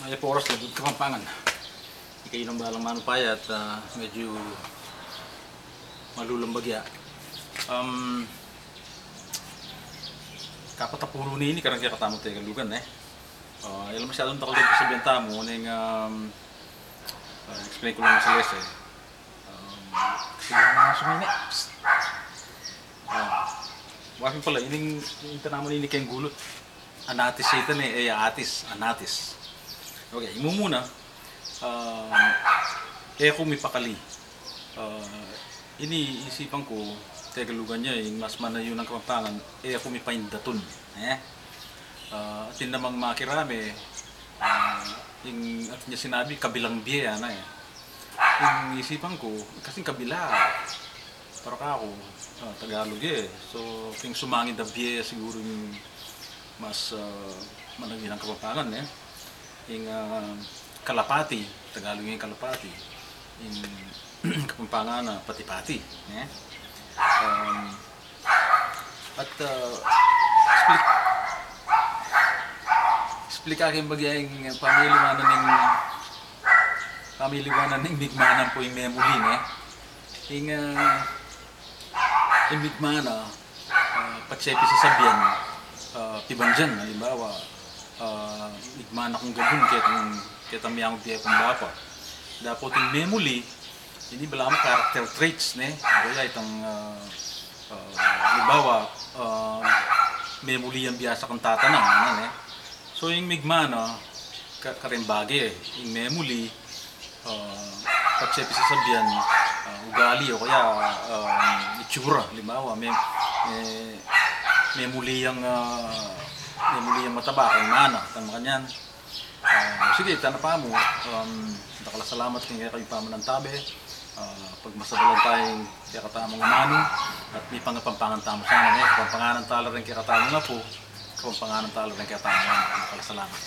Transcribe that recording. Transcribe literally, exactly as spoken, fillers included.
Mayap a oras, Labuad Kapampangan. Ikayu na balang manupaya at, ah, medyu malulang bagya. Um, kapat a puru na ini kareng kekatamung Tegalugan, e. Ah, e la masyadung dakal deng pasabian tamu, neng, um, ah, explain ku lang sa lese. Um, kasi yung mga sumini. Psst. Ah, wa pin pala, ining, ining tanaman ini keng gulut. Anatis ita ne, e ya atis, anatis. Okay, imumuna, ah, e ku mipakali. Ah, ini isipan ku, Tegalugan ya, ing mas manayun a Kapampangan, e ku mipaindatun, e. Ah, atin namang makirame, ah, ing atin ya sinabi, kabilang bie, ana, e. Ing isipan ku, kasing kabila, para kaku, ah, Tagalug e. So, king sumangid a bie siguru ing mas, ah, manayun a Kapampangan, e. Ing, ah, kalapati, Tagalug ing kalapati. Ing Kapampangan a pati-pati, e. Um, at, ah, explain, explain ku king bagya ing pamiliwanan ning, pamiliwanan ning migmana ampo ing memuli, ne? Ing, ah, ing migmana, ah, patse pisasabian, ah, pibandian, alimbawa, ah, migmana kung gabun, ketang, ketang miyangu bie kung bapa. Dapot ing memuli, ini balamu character traits, ne? O kaya itang, ah, ah, alimbawa, ah, memuli yang biasa kang tatanam, ne? So, ing migmana, ka-, kareng bage, ing memuli, ah, patse pisasabian, ah, ugali o kaya, ah, itsura, alimbawa, me-, me-, memuli yang, ah, memuli yang mataba, keng mana, tang makanyan. Ah, sige, tana pa mu, um, dakal a salamat keng kekayung pamanantabe, ah, pagmasabalan taya ing kekatamung amanu, at mipangapampangan tamu sana, ne, kapampanganan tala reng kekatamung apu, kapampanganan tala reng kekatamung amanu, dakal a salamat.